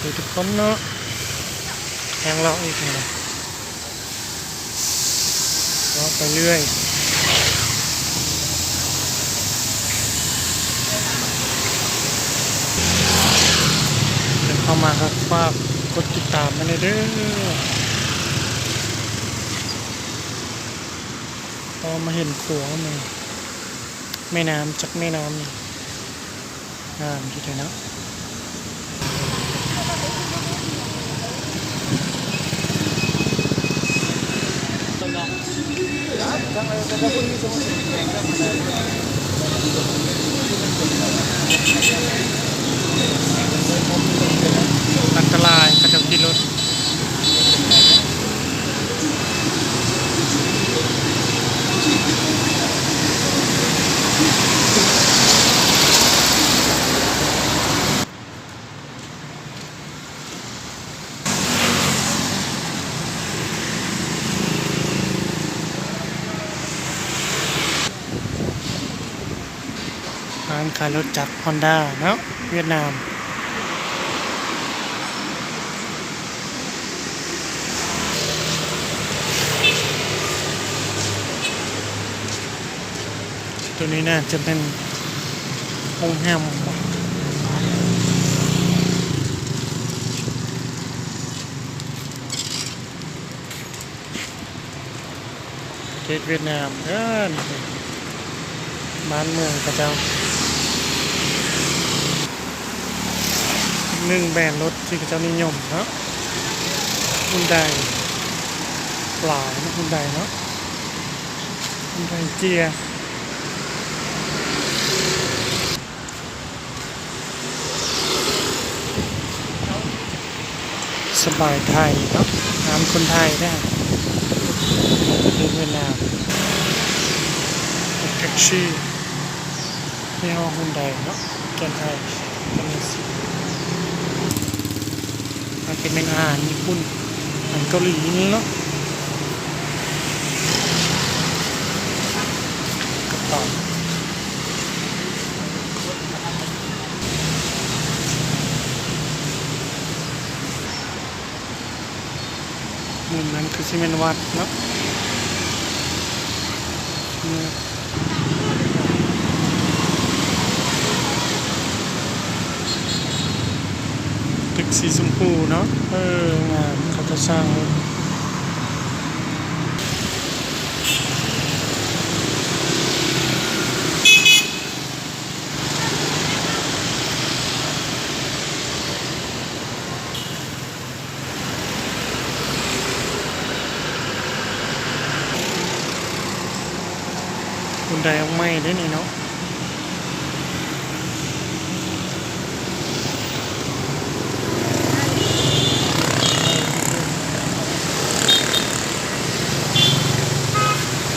ຄືທຸກຄົນເນາະ ທາງເລາະອີກນີ້ນະ ເລາະໄປເລື້ອຍ ເຂົ້າມາກໍຝາກກົດຕິດຕາມໃຫ້ແດ່ເດີ້ ເພາະວ່າມາເຫັນຂົວແມ່ ແມ່ນ້ຳ ຈັກແມ່ນ້ຳນີ້ ງາມຢູ່ເດເນາະ ອັນຕະລາຍ ເຂົາເຈົ້າຂີ່ລົດ. ຮ້ານຂາຍລົດຈັກຮອນດ້າເນາະ ຫວຽດນາມ. ໂຕນີ້ໜ້າຈະແມ່ນໂຮງແຮມບໍ? ປະເທດຫວຽດນາມເດີ ນີ້ ບ້ານເມືອງເຂົາເຈົ້າ. ອີກໜຶ່ງແບຣນລົດທີ່ເຂົາເຈົ້ານິຍົມເນາະ ຮຸນໄດ ຫຼາຍເນາະ ຮຸນໄດເນາະ ຮຸນໄດເຈຍ. ສະບາຍໄທເນາະ ງານຄົນໄທເດ້ ເປັນຫວຽດນາມ. ແທັກຊີຍີ່ຫໍ້ຮຸນໄດເນາະ ແກ່ນໄທ ອາດຈະແມ່ນອາຫານຍີ່ປຸ່ນ ອາຫານເກົາຫຼີນີ້ເນາະ ກະເປົາ. ມຸມນັ້ນຄືຊິແມ່ນວັດເນາະ ຕຶກສີຊົມພູເນາະ ເອີ ງາມ ເຂົາເຈົ້າສ້າງ. ຮຸນໄດອອກໃໝ່ເດ້ນີ້ເນາະ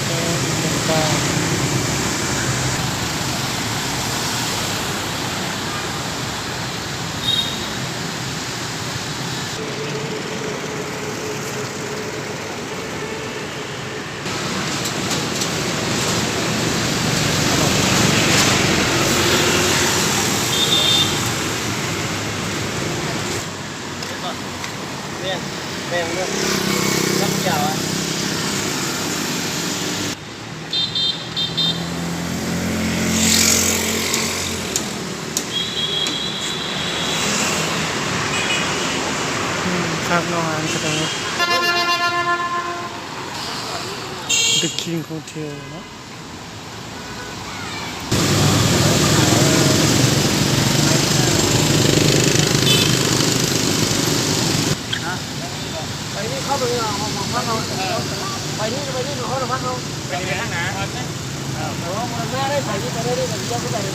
ເອີ ເປັນປ່າ. ແມ່ນ ແມ່ນເດີ ນ້ຳຂຽວອະ. ອືມ ຄັກເນາະ ຮ້ານກະເຕີ The King Hotel ເນາະ. ໄປນີ້ ເຂົ້າໄປນີ້ ຫ້ອງພັກເຮົາ ໄປນີ້ ໄປນີ້ ຫ້ອງພັກເຮົາ ໄປນີ້ ໄປທາງໜ້າ ເອີ ມາໄດ້ ໄປນີ້ ໄປໄດ້ ໄປນີ້ ໄປນີ້ ໄປນີ້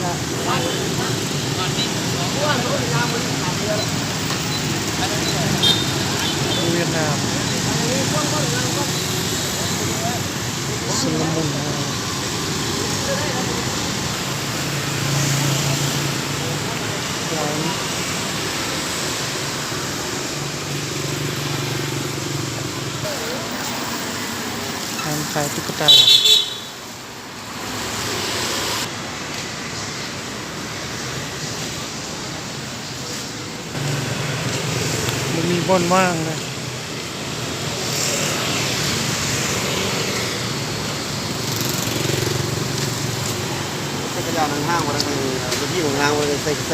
ຫວຽດນາມ ຊຸນລະມຸນ ຮ້ານ ຮ້ານຂາຍຕຸກກະຕາ. ມີບ່ອນວ່າງນະ. ຈັກກະຍານຫ້າງໆ ບໍ່ໄດ້ໃສ່ ລົດຖີບຫ້າງໆ ບໍ່ໄດ້ໃສ່ກະແສ.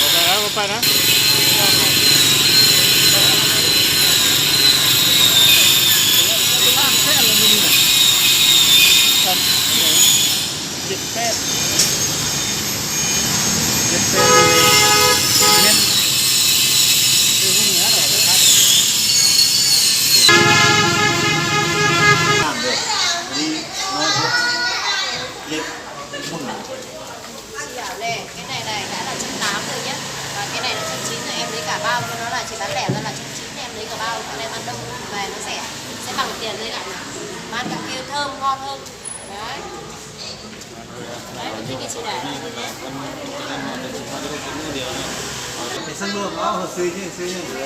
ບໍ່ໄປນະ ບໍ່ໄປນະ. ເຈັດແປດ ເຈັດແປດ ເມັດ. ເລັບ Cái này này đã là trăm tám rồi nhá. Và cái này là trăm chín rồi, em lấy cả bao cho nó là chỉ bán lẻ ra là trăm chín, em lấy cả bao, còn em ăn đông về nó rẻ, sẽ bằng tiền với lại bán cả kia thơm ngon hơn. Đấy. Đấy, mình thích cái chỉ đỏ này nhé. ໄປສັງລວມເອົາ ເຮົາຊື້ນີ້ ຊື້ນີ້ ແ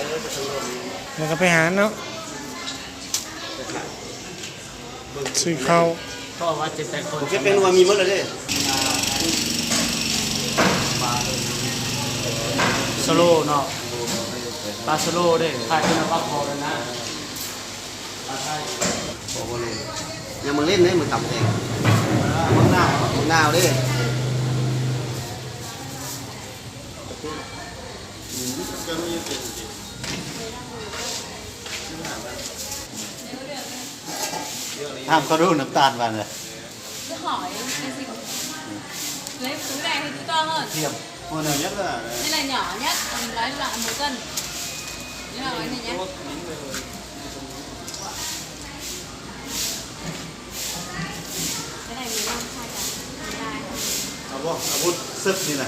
ລ້ວກໍໄປຫາເນາະ. ຊື້ເຂົ້າ ເພາະວ່າເຈັດແປດຄົນ ເຈັດແປດຄົນມີໝົດແລ້ວເດ້. ໂຊໂລເນາະ ປາໂຊໂລເດ້ ຂາຍເປັນປາຄໍແລ້ວນະ. ຍັງມາຫຼິ້ນເດ້ ມື້ຕຳແຕງ ບັກນາວ ບັກນາວເດ້. ຖາມເຂົາດູ ນ້ຳຕານຫວານເລີຍ. ເອົາບໍ່ ອາວຸດເສິກນີ້ນະ.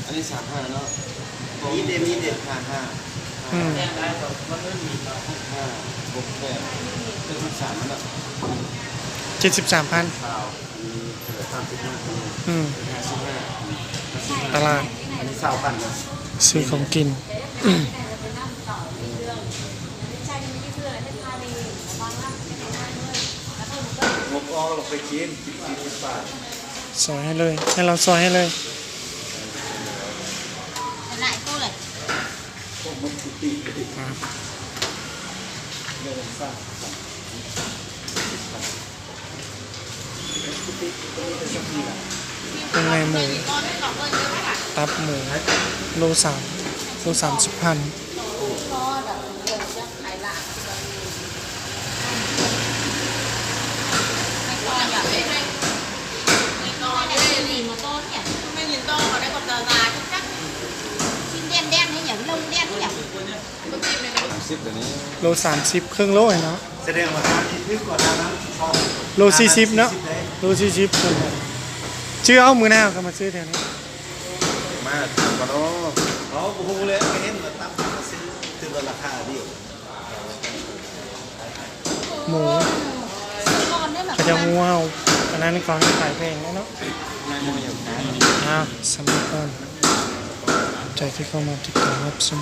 ອັນນີ້ສາມຫ້າເນາະ ມີເດ ມີເດ ຫ້າຫ້າ ອືມ ຫ້າຫົກແປດ ເຈັດສິບສາມ ເຈັດສິບສາມພັນ ອືມ ຕະຫຼາດ ອັນນີ້ຊາວພັນ ຊື້ຂອງກິນ. ງົບອອກແລ້ວໄປກິນ ສິບບາດ ຊອຍໃຫ້ເລີຍ ໃຫ້ລາວຊອຍໃຫ້ເລີຍ. ຫຼາຍໂຕເລີຍ ເຄື່ອງໃນໝູ ຕັບໝູ ໂລສາມ ໂລສາມສິບພັນ. ໂລສາມສິບ ເຄິ່ງໂລເນາະ ສະແດງວ່າທາງທີ່ຖືກກວ່າທາງນັ້ນ ໂລສີ່ສິບເນາະ ໂລສີ່ສິບ. ຊື້ເອົາ ມື້ໜ້າກໍມາຊື້ແຖວນີ້ ມາຕຳບໍ່ເນາະ ເຮົາບໍ່ຮູ້ແຫຼະ ກໍເຫັນວ່າຕຳກໍຊື້ ຖືວ່າລາຄາດຽວ. ໝູ ເຂົາເຈົ້າຮູ້ເຮົາ ອັນນັ້ນເຂົາໃຫ້ຂາຍແພງແລ້ວເນາະ. ອ້າວ ສຳລັບກ່ອນ ໃຈທີ່ເຂົ້າມາຕິດຕາມຮັບຊົມ.